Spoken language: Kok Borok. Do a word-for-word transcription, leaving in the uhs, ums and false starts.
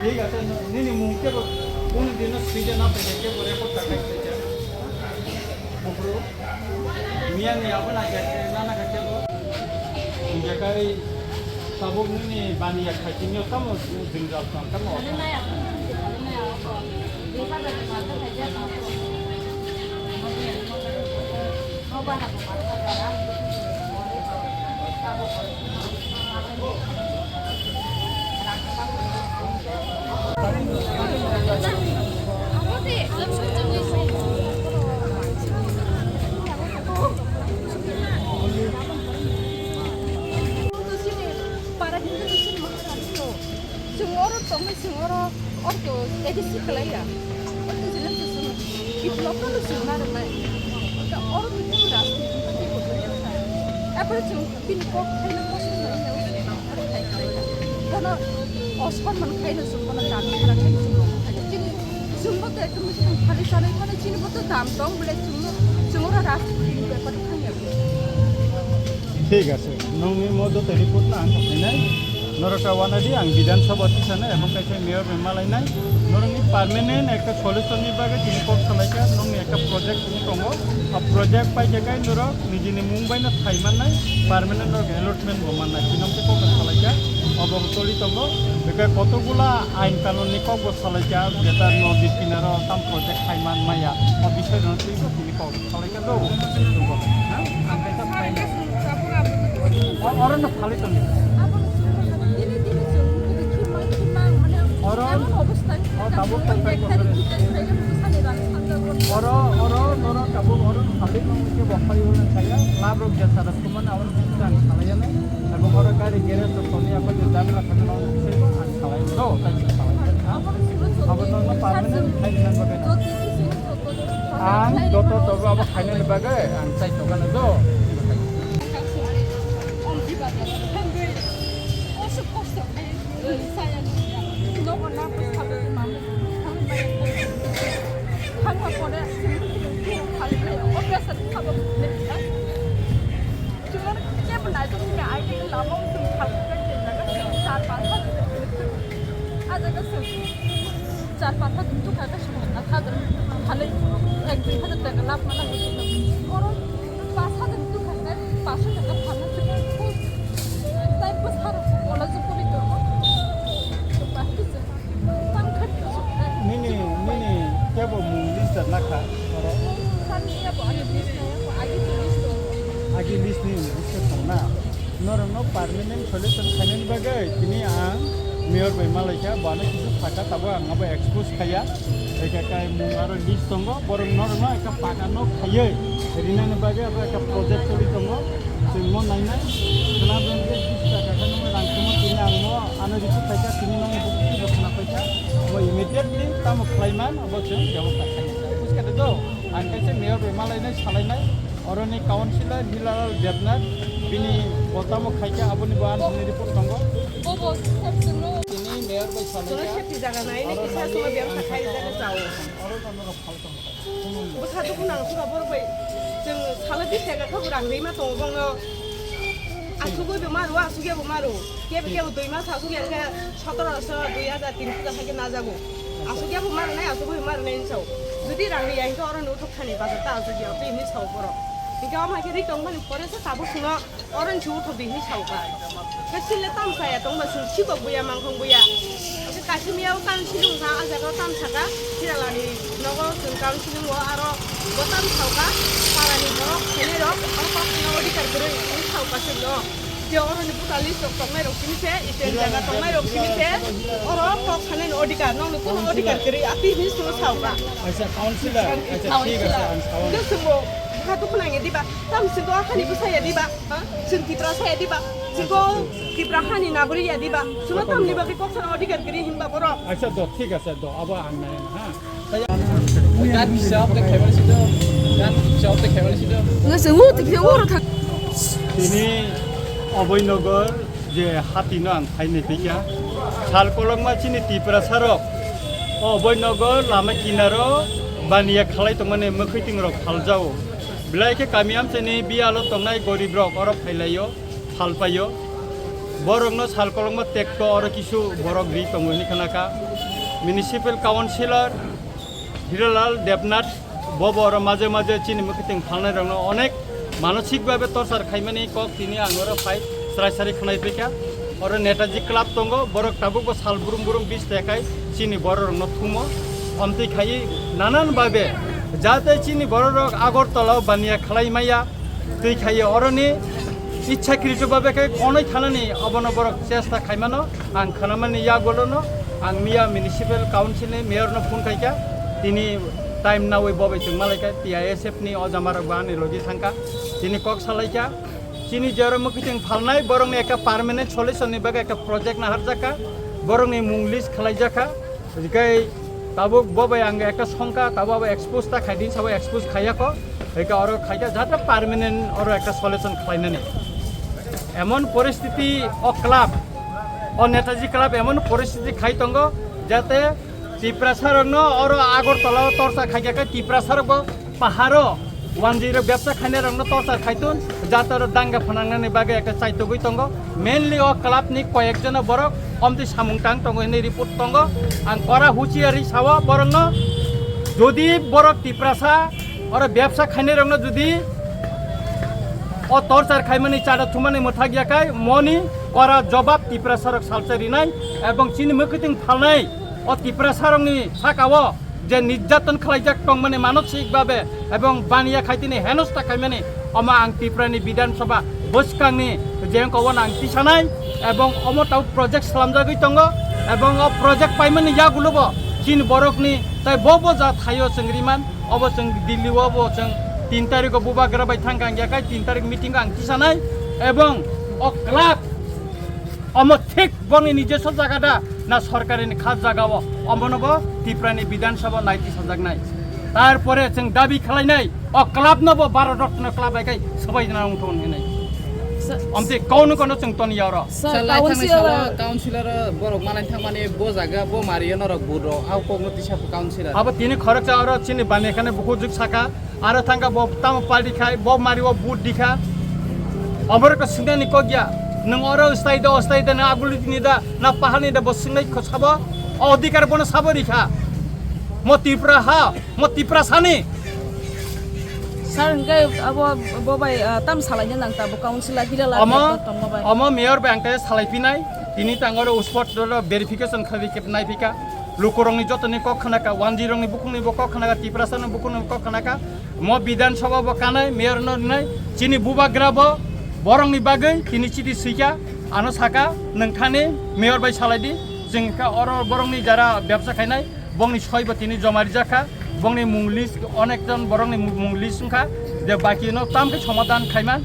Thik ache, nini mung kebo, kunu dino swijak na paikha kebo record ta khai paikha. Bubru, miya ni abo na khe, na na khe kebo. Hingke kai tabuk nini baniya khai tini tamo jwngjal tong tamo. Para hindu sini maksud itu. Chwng oro tongwi chwng oro orto A D C khlai ya. Orto jila chwng develop no chwng na rwnai. Ka oro to chwng rajniti tei bo khlai ya. Apore chwng bini kok khaina kosong nai ya. Bono osonman khaina chwng bono dam khara khaina chwng bono khaina. Chini chwng bo to ekdom chwng khali sanai khana chini bo to dam tong bole chwng no chwng oro rajniti ni bepar thang ya. Thik ache, nongni mo joto report no ang khainai. Norok ta wanadi ang Bidhan Sabha tisana ebong kaisa mayor bai malainai. Norokni permanent ekta solution ni bagwi tini kok salaikha, nongni ekta project wng tongo. A project paikha kai norok nijini mung bai no thai mannai, permanent norok allotment bo mannai. Tini kok salaikha, obo toli tongo. Beke kotokgula ain kanun ni kok bo salaikha, jeta nodi kinaro tam project thai man maya. O bisoi no twi bo tini kok. Salaikha do, ha? Ang kaisa phai. O-, oro no phalwi tongdi. Oro, o tabuk phai phai kosore. Oro, oro, noro tabuk oro no phalwi tongdi khe bo phai oro saya. Lab rok jesa rok kumana oro no ang salaiya nai. Abo oro gari garage rok tongdi, abo je jabra thangna ang salaiya do, tai salaiya. Abo no permanent khai nang bagwi. Ang joto tobo abo khainani bagwi ang chai tongkha do. Chwng kebo naitokni bai ai khe lama o chwng salkha khe jaga chwng char panch hajar tong khe chwng. A jaga chwng char panch hajar tong kha khe chwng hajar phalwi ek dui hajar taka lab mana. Oro panch hajar tong kha khe panch hajar taka phalna chwng kho. Tai bwsarok college o pori tongo. Bahai khe chwng. Nini, nini kebo mung list da nakha oro? Agi list ni list tong na. Norokno permanent solution khainani bagwi tini ang mayor bai malaikha, bana kisu saka tabuk ang abo expose khaiya. Ekha kai mung aro list tongo, borok norokno ekha paka nok khaiwi rinani bagwi abo ekha project choli tongo. Chwngno nainai, khwna bengkhe bis taka khe nungwi rang tongma tini ang no ano report paikha, tini nungwi bukti bo khwna paikha. Bo immediately tamo khlaiman, abo chwng bebosta khainai. Buskha de do, ang kaisa mayor bai malainai, salainai, oroni councillor Hilalal Debnath, bini bo tamo khaikha, aboni bo ano report tongo. Tini mayor bai salaikha. Oro nai, oro nai, oro nai. Bwkha dukhu nang suka borok bai chwng salo bis taka khabu rang rima tongo bongno. Asugwi bo maru, asugya bo maru. Kebo kebo dui mas asugya khe sotoroso, dui hajar, tin hajar hai khe najago. Asugya bo maru nai, asugwi bo maru nai hinwi sao. Jodi rang riya hinkhe oro no thok thani bazar ta asugya, tei hinwi sao borok. Hinkhe omo hai khe ri tongmani pore se tabuk chwngno Oro ni se uthok di hinwi sao kha. Khe sile tam saya tong ba chwng sikok buya mangkhong buya. Khe kaisa miyao council wngkha, ah jaga o tam saka, Hiralani nogo chwng council wngo, aro bo tam sao kha, para ni borok khainai rok, aro kok khana odhikar kwrwi hinwi sao kha chwngno. Je oro ni buta list rok tongnai rok simi se, iten jaga tongnai rok simi se, oro kok khana ni odhikar, nokni kuno odhikar kwrwi, ati hinwi chwngno sao kha. Acha, councillor, acha, thik acha, ang sao. Hwnkhe chwngbo bwkha dukhu nangya diba, tam chwngbo akhani bwsaya diba? Ha? Chwng Tipra saya diba? Chwngko Tipra hani nagorik ya diba? Chwngno tamni bagwi kok sana odhikar kwrwi hinba borok? Acha do, thik acha do, abo ang nai ha. Gan bisa ote khaibar sido, gan bisa ote khaibar sido. Nge se mu tik se oro thak. Tini Oboinogar je hati no ang khainai phaikha. Sal kolokma chini Tiprasa rok Oboinogar lama kinaro baniya khalai tongmani mwkhwi ting rok phaljao. Belai khe kami amchaini biyalo tongnai gorib rok oro phailaio, phalpaio. Borokno sal kolokma tekto oro kisu borok ri tongo hinwi khna kha. Municipal Councilor Hiralal Debnath bobo oro maje maje chini mwkhwtwng phalnairokno onek manosik babe torchar khaimani kok tini ang oro phai srai srai khwnai phaikha. Oro Netaji Club tongo, borok tabukbo sal brum brum bis tekai chini bororokno thumo. Omtwi khai nanan babe jate chini bororok Agartala o baniya khlai maya. Twi khaiyo oroni ichhakrito babe khe konoi thanani obono borok chesta khaimano ang khanamani yagulono ang miya municipal council ni mayor no phone khaikha tini time nawi bobai chwng malaikha T I S F ni o jamarok bo ani logi thangkha tini kok salaikha chini jero mwkhwtwng phalnai borokni ekta permanent solution ni bagwi ekta project naharjakha borokni mung list khlaijakha. Hwnkhe tabuk bo bai ang ekta songkha, tabuk abo expose ta khaidi, sabo expose khaiya kho. Hwnkhe oro khaikha jate permanent oro ekta solution khlainani. Emon poristiti o club, o Netaji Club emon poristiti khai tongo, jate Tiprasa rokno oro Agartala o torchar khaikha khe Tiprasa rokbo paharo wanjwi rok bebsa khainai rokno torchar khaitun jate oro danga phanangnani bagwi ekta chaitogwi tongo, mainly o club ni koyek jona borok omtwi samung tang tongo hinwi report tongo. Ang kora huchiari sao borokno, jodi borok Tiprasa oro bebsa khainai rokno jodi o torchar khaimani chada thumani mwthak yakai moni kora jobab Tiprasa rok salsa rinai ebong chini mwkhwtwng phalnai o Tiprasa rokni saka o je nirjaton khlaijak tongmani manosik babe ebong baniya khaitini henosta khaimani omo ang Tripura ni Bidhan Sabha bwskangni je wngkha obo ang tisanai ebong omo tau project slamjagwi tongo ebong o project paimani yagulobo chini borokni tai bo bo ja thaio chwng riman obo chwng Delhi o bo chwng tin tarikh o bubagra bai thangkha ang yakai tin tarikh meeting o ang tisanai ebong o club omo thik bongni nijeso jaga da na sorkarini kha jaga o omono bo Tripura ni Bidhan Sabha naiti sajaknai. Tarpore chwng dabi khlainai o club no bo Bharat Ratna club bai kai sabai na wngthon hinai. Sa- Omte kono kono chwng toni oro. Sir, Sir, lai thangni council salo councilor borok manai thangmani bo jaga bo mariyo norok buro au kokno tisa councilor. Abo tini khoroksa oro chini bani khane buku juk saka Aro thangka bo tamo party khai, bo mari o vote dikha. Oborok to singnani kok ya. Nwng oro stay do, stay do, na aguli ni da, na pahani da bo singnai kho sabo. O odhikar bono sabo rikha. Mo Tripura ha, mo Tripura sani. Sir, hingke abo bo bai, ah, tam salaina nang ta bo council a hira la Omo, tongma bai. Omo mayor bai ang ta salai pinai. Tini tang oro spot do verification khabi kep nai pika. Lukurokni jotoni kok khnaka, wanjwirokni bukhukni bo kok khnaka, Tiprasani bukhukni bo kok khnaka. Mo Bidhan Sabha bo kanai, mayor no rinai, chini bubagra bo borokni bagwi tini chiti swikha, ano saka, "Nwng thani mayor bai salai di, chwng kha oro borokni jara bebsa khainai, bongni soi bo tini joma rijak kha, bongni mung list, onek jon borokni mung list wngkha, je baki no tam khe somadhan khaiman."